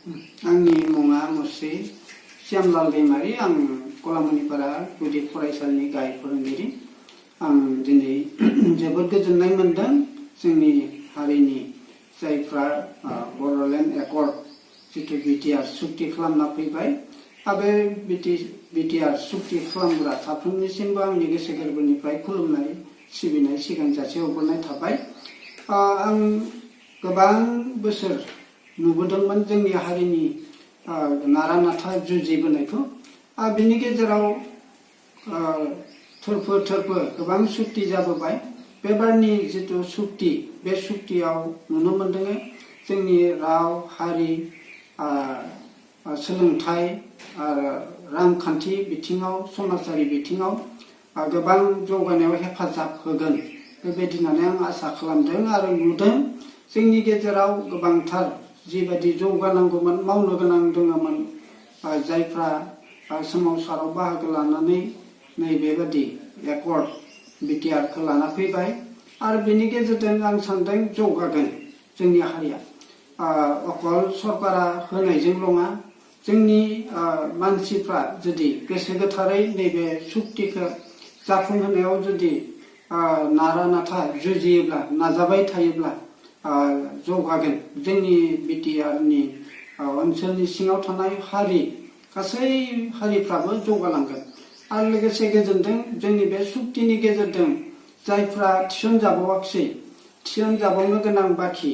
आंनि मुङा मुस्रि श्यामलाल दैमारि आं कलामनिपारा गुदि फरायसालिनि गाहाय फोरोंगिरि आं दिनै जोबोद गोजोननाय मोनदों जोंनि हारिनि जायफ्रा बड'लेण्ड एकर्ड जितु BTR सुक्ति खालामना फैबाय बे BTR सुक्ति खालामग्रा साफ्रोमनिसिमबो आंनि गोसो गोरबोनिफ्राय खुलुमनाय सिबिनाय सिगां जासिहरनाय थाबाय। आं गोबां बोसोर नुबोदोंमोन जोंनि हारिनि नारा नाथा जुजिबोनायखौ बिनि गेजेराव थोरफो गोबां सुक्ति जाबोबाय। बेबारनि जितु सुक्ति बे सुक्तियाव नुनो मोनदों जोंनि राव हारि सोलोंथाइ रांखान्थि बिथिङाव समाजारि बिथिङाव गोबां जौगानायाव हेफाजाब होगोन बेबायदि होननानै आं आसा खालामदों आरो नुदों। जोंनि गेजेराव गोबांथार जिबायदि जौगानांगौमोन मावनो गोनां दङमोन जायफ्रा सोमावसाराव बाहागो लानानै नैबेबादि एकर्ड BTRखौ लाना फैबाय आरो बेनि गेजेरजों आं सानदों जौगागोन जोंनि हारिया अकल सरकारा होनायजों नङा जोंनि मानसिफ्रा जुदि गोसो गोथारै नैबे सुक्तिखौ जाफुंहोनायाव जुदि नारा नाथा जुजियोब्ला नाजाबाय थायोब्ला जौगागोन जोंनि BTRनि ओनसोलनि सिङाव थानाय हारि गासै हारिफ्राबो जौगालांगोन आरो लोगोसे गोजोनदों जोंनि बे सुक्तिनि गेजेरजों जायफ्रा थिसनजाबावाखै थिसनजाबावनो गोनां बाखि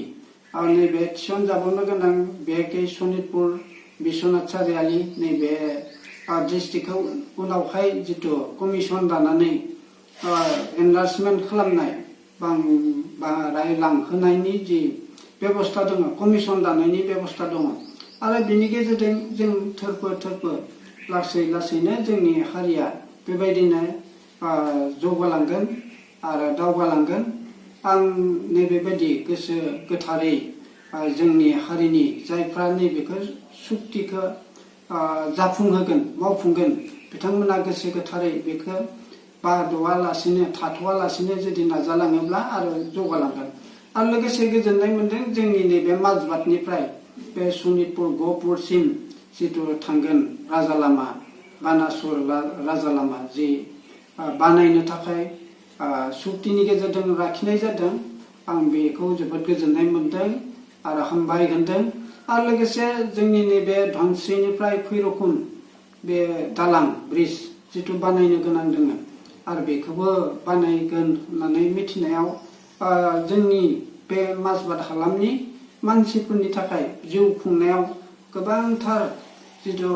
नैबे थिसनजाबावनो गोनां बेखे सनितपुर बिश्वनाथ सारियालि नैबे डिस्ट्रिक्टखौ उनावहाय जितु कमिसन दानानै एनलार्जमेन्ट खालामनाय बारायलांहोनायनि जि बेबस्था दङ कमिसन दानायनि बेबस्था दङ आरो बिनि गेजेरजों जों थोरफो लासैनो जोंनि हारिया बेबायदिनो जौगालांगोन आरो दावगालांगोन। आं नैबेबायदि गोसो गोथारै जोंनि हारिनि जायफ्रा नैबेखौ सुक्तिखौ जाफुंहोगोन मावफुंगोन बिथांमोना गोसो गोथारै बेखौ बाद'आलासिनो थाथ'आलासिनो जुदि नाजालाङोब्ला आरो जौगालांगोन आरो लोगोसे गोजोननाय मोनदों जोंनि नैबे माजबाटनिफ्राय बे सनितपुर गहपुरसिम जितु थांगोन राजा लामा बानासुर राजा लामा जि बानायनो थाखाय सुक्तिनि गेजेरजों लाखिनाय जादों आं बेखौ जोबोद गोजोननाय मोनदों आरो हामबाय होनदों आरो लोगोसे जोंनि नैबे धनस्रिनिफ्राय भैरबकुन बे दालां ब्रिज जितु बानायनो गोनां दङ आरो बेखौबो बानायगोन होननानै मिथिनायाव जोंनि बे माजबाट हालामनि मानसिफोरनि थाखाय जिउ खुंनायाव गोबांथार जितु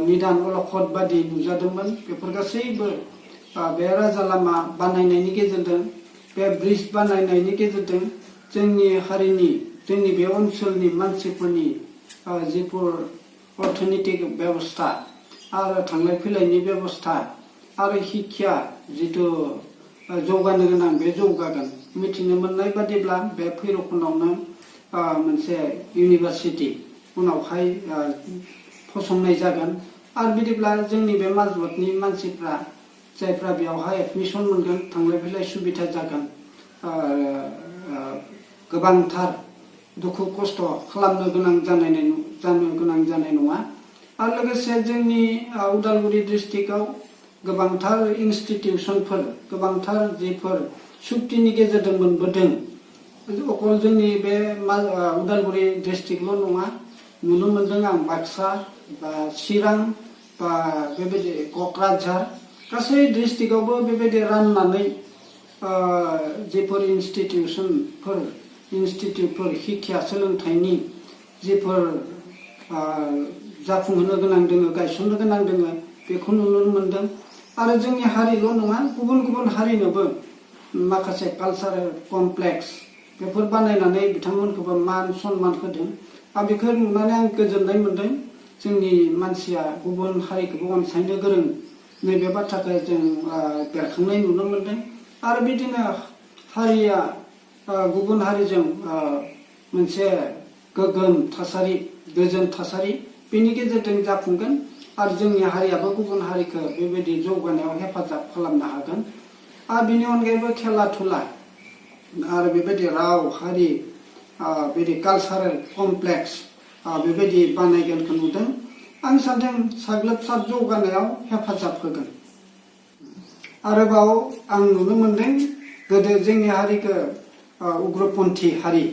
निदान अलखद बादि नुजादोंमोन बेफोर गासैबो बे राजा लामा बानायनायनि गेजेरजों बे ब्रिज बानायनायनि गेजेरजों जोंनि हारिनि जोंनि बे ओनसोलनि मानसिफोरनि जिफोर अर्थनैतिक बेबस्था आरो थांलाय फैलायनि बेबस्था आरो शिक्षा जितु जौगानो गोनां बे जौगागोन मिथिनो मोननाय बादिब्ला बे भैरबकुन्दआवनो मोनसे इउनिभारसिटि उनावहाय फसंनाय जागोन आरो बिदिब्ला जोंनि बे माजबाटनि मानसिफ्रा जायफ्रा बेवहाय एडमिसन मोनगोन थांलाय फैलाय सुबिदा जागोन गोबांथार दुखु खस्थ' खालामनो गोनां जानाय नङा आरो लोगोसे जोंनि उदालगुरि डिस्ट्रिक्टआव गोबांथार इनस्टिटिउसनफोर गोबांथार जिफोर सुक्तिनि गेजेरजों मोनबोदों अकल जोंनि बे उदालगुरि डिस्ट्रिक्टल' नङा नुनो मोनदों आं बाक्सा बा चिरां बा बेबायदि क'क्राझार गासै डिस्ट्रिक्टआवबो बेबायदि राननानै जिफोर इनस्टिटिउटफोर शिक्षा सोलोंथाइनि जिफोर जाफुंहोनो गोनां दङ गायसननो गोनां दङ बेखौ नुनो मोनदों आरो जोंनि हारिल' नङा गुबुन हारिनोबो माखासे कालचारेल कमप्लेक्स बेफोर बानायनानै बिथांमोनखौबो मान सन्मान होदों आरो बेखौ नुनानै आं गोजोननाय मोनदों जोंनि मानसिया गुबुन हारिखौबो अनसायनो गोरों नैबे बाथ्राखौ जों बेरखांनाय नुनो मोनदों आरो बिदिनो हारिया गुबुन हारिजों मोनसे गोग्गोम थासारि गोजोन थासारि बेनि गेजेरजों जाफुंगोन आरो जोंनि हारियाबो गुबुन हारिखौ बेबायदि जौगानायाव हेफाजाब खालामनो हागोन आरो बेनि अनगायैबो खेला धुला आरो बेबायदि राव हारि बिदि कालचारेल कमप्लेक्स बेबायदि बानायगोनखौ नुदों आं सानदों साग्लोबसार जौगानायाव हेफाजाब होगोन आरोबाव आं नुनो मोनदों गोदो जोंनि हारिखौ उग्रपन्थी हारि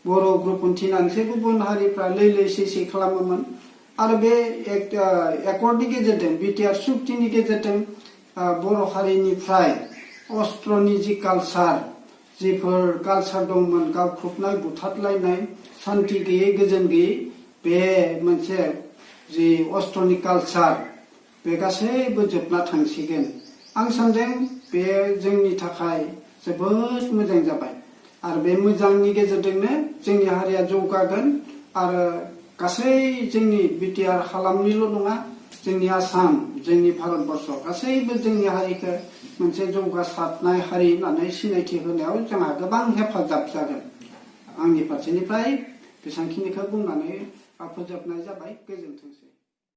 बर' उग्रपन्थी होननानैसो गुबुन हारिफ्रा लैलै सैसै खालामोमोन आरो बे एकर्डनि गेजेरजों BTR सुक्तिनि गेजेरजों बर' हारिनिफ्राय अस्त्रनि जि कालचार जिफोर कालचार दंमोन गावख्रुबनाय बुथारलायनाय सान्ति गैयै गोजोन गैयै बे मोनसे जि अस्त्रनि कालचार बे गासैबो जोबना थांसिगोन आं सानदों बे जोंनि थाखाय जोबोद मोजां जाबाय आरो बे मोजांनि गेजेरजोंनो जोंनि हारिया जौगागोन आरो गासै जोंनि BTR हालामनिल' नङा जोंनि आसाम जोंनि भारतबर्ष गासैबो जोंनि हारिखौ मोनसे जौगासारनाय हारि होननानै सिनायथि होनायाव जोंहा गोबां हेफाजाब जागोन आंनि फारसेनिफ्राय बेसांखिनिखौ बुंनानै फोजोबनाय जाबाय गोजोनथोंसै।